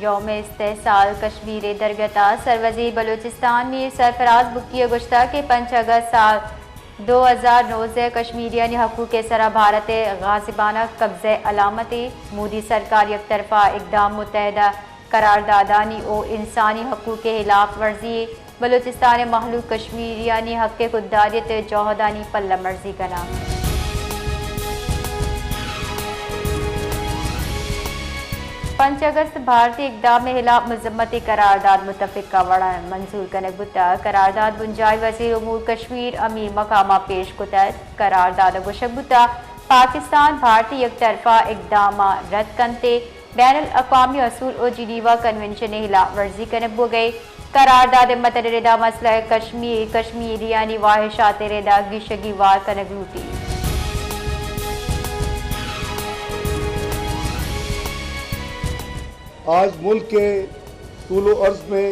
یوم استحصال کشمیر ءِ درگت ءَ سروزیر بلوچستان میر سرفراز بگٹی ءَ گوشتگ کہ پنچ اگست سال دو ہزار نوزدہ ءَ کشمیریانی حقوق ءِ سرا بھارت ءِ غاصبانہ قبضہ ءِ علامتے۔ مودی سرکار یک طرفہ اقدام، متحدہ قراردادانی ءُ انسانی حقوق ءِ ہلاف ورزی، بلوچستان ءِ مہلوک کشمیریانی حق ءِ خودداریت ءِ جہدانی پلہ مرزی کناں۔ پنچ اگست بھارتی اقدام ءِ ہلاپ مذمتی قرارداد متفقہ وڑاں منظور کنگ بوتگ۔ قرارداد بنجاہی وزیر امور کشمیر امیر مقام ءَ پیش کتگ۔ قرارداد ءَ گوشگ بوتگ پاکستان بھارتی یک طرفہ اقدام ءَ رد کنت ءُ بین الاقوامی اصول ءُ جنیوا کنونشن ءِ ہلاپ ورزی کنگ بوگ ءَ۔ قرارداد ءِ متن ءِ ردا مسئلہ کشمیر، کشمیریانی واہشات ءِ ردا گیشگی وار کنگ لوٹی۔ آج ملک کے طول و عرض میں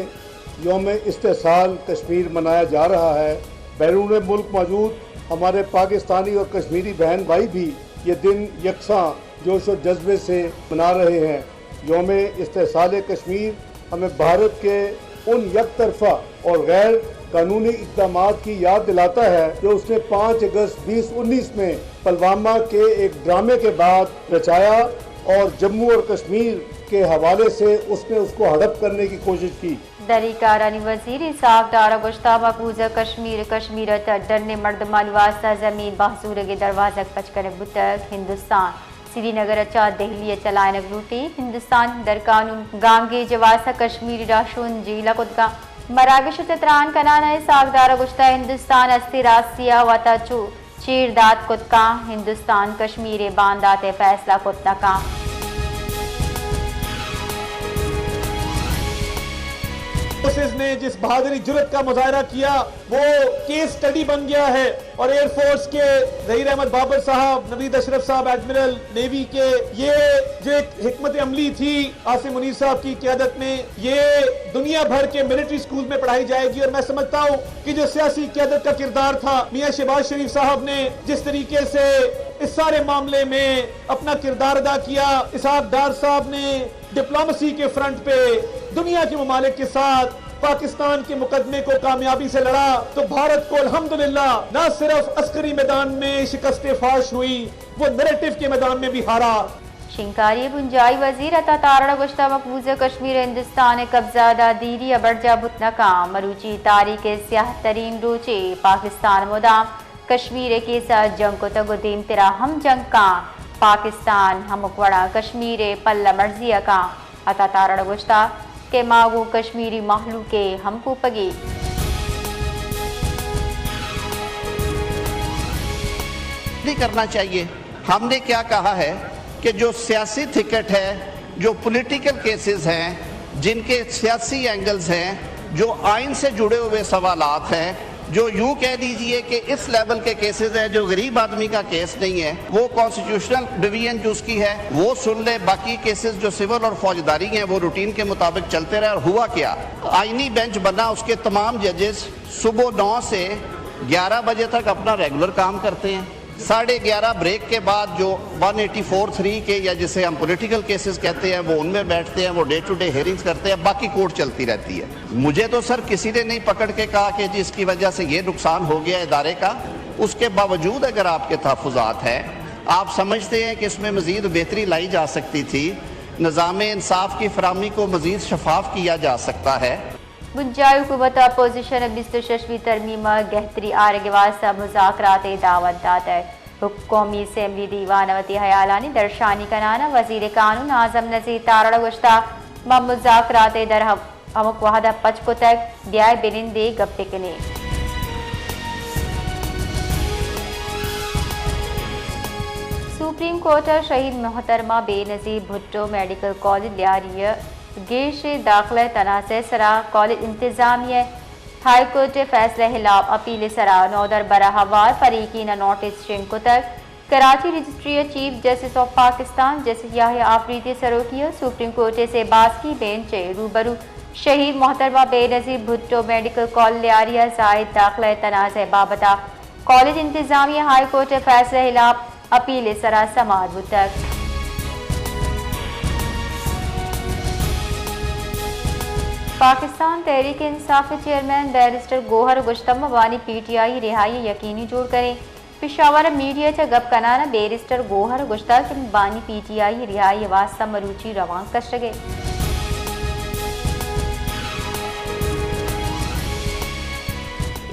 یوم استحصال کشمیر منایا جا رہا ہے۔ بیرون ملک موجود ہمارے پاکستانی اور کشمیری بہن بھائی بھی یہ دن یکساں جوش و جذبے سے منا رہے ہیں۔ یوم استحصال کشمیر ہمیں بھارت کے ان یک طرفہ اور غیر قانونی اقدامات کی یاد دلاتا ہے جو اس نے پانچ اگست بیس انیس میں پلوامہ کے ایک ڈرامے کے بعد رچایا اور جموں اور کشمیر کے حوالے سے اس نے اس کو ہڑپ کرنے کی کوشش کی۔ دری کارانی وزیر اسحاق ڈار ءَ گوشتگ مقبوضہ کشمیر ءَ کشمیر ءِ تہ ءَ ڈنیں مردمانی واستہ زمین بہزورگ ءِ دروازگ پچ کنگ بوتگ۔ ہندوستان سری نگر ءَ چہ دہلی ءَ چلائینگ لوٹی۔ ہندوستان در قانون گامگیج ءِ واستہ کشمیری راہشون جیل ءَ کتگ اَنت۔ مراگش ءَ چہ تران کنان ءَ اسحاق ڈار ءَ گوشتگ ہندوستان ہستی راستی ءَ وت ءَ چو چیر دات کت کنت، ہندوستان کشمیر ءِ باندات ءِ فیصلہ کت نہ کنت۔ فورسز نے جس بہادری جرات کا مظاہرہ کیا، وہ کیس اسٹڈی بن گیا ہے اور ایئر فورس کے ظہیر احمد بابر صاحب، نوید اشرف صاحب ایڈمرل نیوی کے، یہ جو ایک حکمت عملی تھی عاصم منیر صاحب کی قیادت میں، یہ دنیا بھر کے ملٹری اسکول میں پڑھائی جائے گی۔ اور میں سمجھتا ہوں کہ جو سیاسی قیادت کا کردار تھا، میاں شہباز شریف صاحب نے جس طریقے سے اس سارے معاملے میں اپنا کردار ادا کیا، اسحاق ڈار صاحب نے ڈپلومیسی کے فرنٹ پہ دنیا کے ممالک کے ساتھ پاکستان کے مقدمے کو کامیابی سے لڑا، تو بھارت کو الحمدللہ نہ صرف عسکری میدان میں شکست فاش ہوئی، وہ نریٹو کے میدان میں بھی ہارا۔ شنگکاری ءِ بنجاہی وزیر عطا تارڑ ءَ گوشتگ مقبوضہ کشمیر ہندوستان ءِ قبضہ ءَ داں دیری ءَ برجاہ بوت نہ کنت۔ مروچی تاریخ ءِ سیاہ ترین روچے۔ پاکستان مدام کشمیر ءِ کیس ءَ جنگ کتگ ءُ دیمترا ہم جنگ کنت۔ پاکستان ہمک وڑا کشمیر ءِ پلہ مرزی ءَ کنت۔ عطا تارڑ ءَ گوشتگ کہ ما گوں کشمیری مہلوک ءِ ہمکوپگی۔ نہیں کرنا چاہیے۔ ہم نے کیا کہا ہے کہ جو سیاسی تھکٹ ہے، جو پولیٹیکل کیسز ہیں، جن کے سیاسی اینگلز ہیں، جو آئین سے جڑے ہوئے سوالات ہیں، جو یوں کہہ لیجئے کہ اس لیول کے کیسز ہیں، جو غریب آدمی کا کیس نہیں ہے، وہ کانسٹیٹیوشنل ڈویژن جو اس کی ہے، وہ سن لے، باقی کیسز جو سول اور فوجداری ہیں، وہ روٹین کے مطابق چلتے رہے۔ اور ہوا کیا؟ آئینی بینچ بنا، اس کے تمام ججز صبح نو سے گیارہ بجے تک اپنا ریگولر کام کرتے ہیں۔ ساڑھے گیارہ بریک کے بعد جو ون ایٹی فور تھری کے، یا جسے ہم پولیٹیکل کیسز کہتے ہیں، وہ ان میں بیٹھتے ہیں، وہ ڈے ٹو ڈے ہیئرنگز کرتے ہیں، باقی کورٹ چلتی رہتی ہے۔ مجھے تو سر کسی نے نہیں پکڑ کے کہا کہ جی اس کی وجہ سے یہ نقصان ہو گیا ادارے کا۔ اس کے باوجود اگر آپ کے تحفظات ہیں، آپ سمجھتے ہیں کہ اس میں مزید بہتری لائی جا سکتی تھی، نظام انصاف کی فراہمی کو مزید شفاف کیا جا سکتا ہے۔ بنجاہی حکومت ءَ اپوزیشن ءَ بیست ءُ ششمی ترمیم ءِ گہتری آرگ ءِ واستہ مذاکرات ءِ دعوت داتگ۔ قومی اسمبلی دیوان ءَ وتی ہیالانی درشانی کنان ءَ وزیر قانون اعظم نذیر تارڑ ءَ گوشتگ، ما مذاکرات ءِ در ہم-، ہمک وہد ءَ پچ کتگ، بیائے بہ نندیں گپ بہ کنیں۔ سپریم کورٹ ءَ شہید محترمہ بے نظیر بھٹو میڈیکل کالج لیاری ءِ گیش ءِ داخلہ ءِ تنازع ءِ سرا کالج انتظامیہ ءِ ہائی کورٹ ءِ فیصلہ ءِ ہلاپ اپیل ءِ سرا نودربر ءَ ہوار فریقین ءَ نوٹس شنگ کتگ۔ کراچی رجسٹری ءِ چیف جسٹس آف پاکستان جسٹس یحییٰ آفریدی ءِ سروکی ءَ سپریم کورٹ ءِ سے باسکی بینچ ءِ روبرو شہید محترمہ بے نظیر بھٹو میڈیکل کالج لیاری ءِ زائد داخلہ ءِ تنازع ءِ بابت ءَ کالج انتظامیہ ءِ ہائی کورٹ ءِ فیصلہ ءِ ہلاپ اپیل ءِ سرا سماعت بوتگ۔ پاکستان تحریک انصاف ءِ چیئرمین بیرسٹر گوہر ءَ گوشتگ، ما بانی پی ٹی آئی ءِ رہائی ءَ یقینی جوڑ کنیں۔ پشاور ءَ میڈیا ءَ چہ گپ کنان ءَ بیرسٹر گوہر ءَ گوشتگ کہ بانی پی ٹی آئی ءِ رہائی ءِ واستہ مروچی روانک کشگ ءَ۔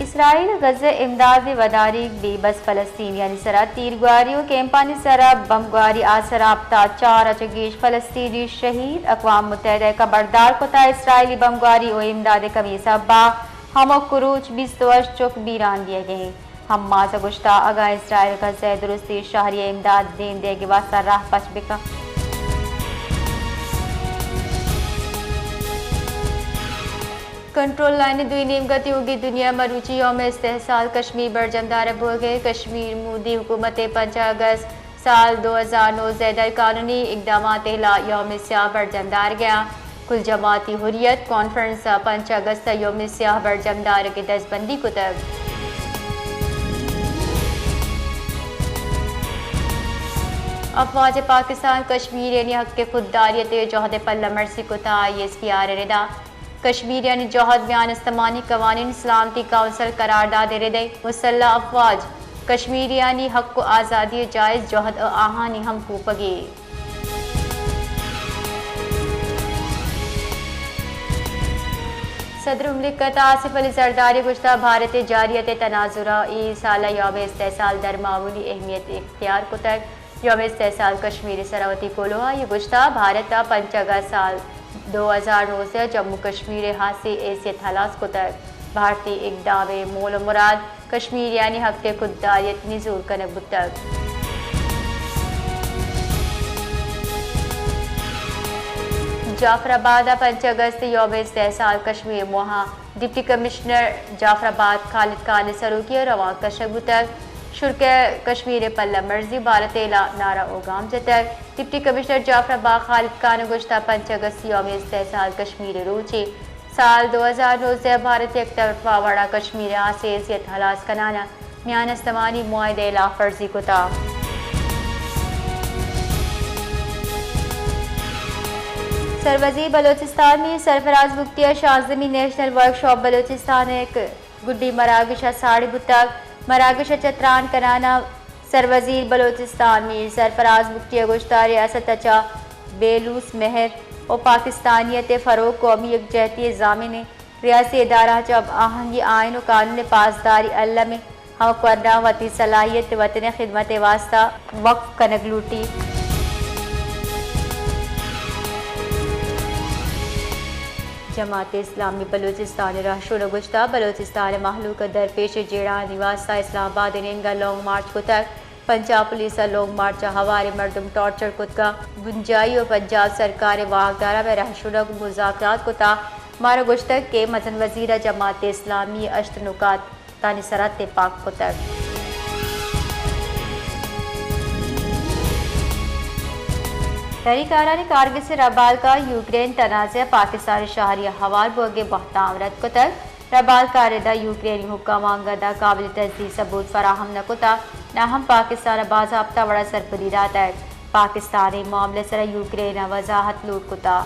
اسرائیل ءَ غزہ ءَ امداد ءِ وداریگ، بے بس فلسطینیانی سرا تیرگواری ءُ کیمپانی سرا بمبگواری ءَ آسر آپتہ، چار ءَ چہ گیش فلسطینی شہید، اقوام متحدہ ءَ خبردار کتہ اسرائیلی بمبگواری ءُ امداد ءِ کمی ءِ سبب ءَ ہمک روچ بیست ءُ ہشت چک بیران دیگ ءَ انت۔ حماس ءَ گوشتہ اگاں اسرائیل غزہ ءِ درستیں شہری ءَ امداد دیم دیگ ءِ واستہ راہ پچ بکنت۔ کنٹرول لائن ءِ دوئی نیمگ ءَ تیوگیں دنیا ءَ مروچی یوم استحصال کشمیر برجم دارگ بوگ ءَ۔ کشمیر مودی حکومت ءِ پنچ اگست سال دو ہزار نوزدہ ءِ در قانونی اقدامات ءِ ہلاپ یوم سیاہ برجم دارگ ءَ۔ کل جماعتی حریت کانفرنس ءَ پنچ اگست ءَ یوم سیاہ برجم دارگ ءِ دزبندی کتگ۔ افواج پاکستان کشمیریانی حق خودداریت ءِ جہد ءِ پلہ مرزی کتہ، آئی ایس پی آر ءِ ردا۔ کشمیریانی جہد میان استمانی قوانین، سلامتی کونسل قرارداد ءِ رد ءَ مسلح افواج کشمیریانی حق ءُ آزادی ءِ جائز جہد ءُ آہانی ہمکوپگے۔ صدر مملکت آصف علی زرداری گوشتہ بھارت ءِ جارحیت ءِ تناظر ءَ اے سال ءِ یوم استحصال درمعمولی اہمیت اختیار کتگ۔ یوم استحصال کشمیر ءِ سرا وتی کلوہ ءَ آئی ءَ گوشتہ بھارت ءَ پنچ اگست سال دو ہزار نوزدہ ءَ جموں کشمیر ءِ ہاسیں حیثیت ہلاس کتگ۔ بھارتی اقدام ءِ مول ءُ مراد کشمیریانی حق ءِ خودداریت نزور کنگ بوتگ۔ جعفر آباد ءَ پنچ اگست ءِ یوم استحصال کشمیر موہ ءَ ڈپٹی کمشنر جعفر آباد خالد خان ءِ سروکی ءَ روانک کشگ بوتگ۔ شرکا کشمیر ءِ پلہ مرزی بھارت ءِ ہلاپ نعرہ ءُ گام جتگ۔ ڈپٹی کمشنر جعفر آباد خالد خان ءَ گوشتہ پنچ اگست یوم استحصال کشمیر ءِ روچے۔ سال دو ہزار نوزدہ ءَ بھارت ءِ یک طرفہ وڑا کشمیر ءِ ہاسیں حیثیت ہلاس کنان ءَ میان استمانی معاہدہ ءِ ہلاپ ورزی کتہ۔ سروزیر بلوچستان میر سرفراز بگٹی ءِ شانزدہمی نیشنل ورکشاپ بلوچستان ءِ یک گڈی مراگش ءَ ساڑی بوتگ۔ مراگش ءَ چہ تران کنان ءَ سروزیر بلوچستان میر سرفراز بگٹی ءَ گوشتہ ریاست ءَ چہ بے لوث مہر ءُ پاکستانیت ءِ فروغ، قومی یکجہتی ءِ ضامن اِنت۔ ریاستی ادارہ ءَ چہ ہم آہنگی، آئین ءُ قانون ءِ پاسداری، الم ءِ ہمک ورداں وتی صلاحیت وطن ءِ خدمت ءِ واستہ وقف کنگ لوٹیت۔ جماعت اسلامی بلوچستان ءِ رہشون ءَ گوشتہ بلوچستان ءِ مہلوک ءَ درپیش جیڑہانی واستہ اسلام آباد ءِ نیمگ ءَ لانگ مارچ کتگ۔ پنجاب پولیس ءَ لانگ مارچ ءَ ہواریں مردم ٹارچر کتگ ءُ بنجاہی ءُ پنجاب سرکار ءِ واکداراں مئے رہشونک مذاکرات کتہ۔ مارا گوشتگ کہ مزن وزیر ءَ جماعت اسلامی ءِ ہشت نکات تانی سرا تپاک کتگ۔ تحریک آرانی کارگس ءِ ربالکار یوکرین تنازعہ ءَ پاکستان ءِ شہری ءِ ہوار بوگ ءِ بہتام رد کتگ۔ ربالکار ءِ ردا یوکرینی حکام ءَ انگت ءَ قابل تصدیق ثبوت فراہم نہ کتہ، نہ ہم پاکستان ءَ باضابطہ وڑا سرپدی داتگ۔ پاکستان ءَ اے معاملہ ءِ سرا یوکرین ءَ وضاحت لوٹ کتہ۔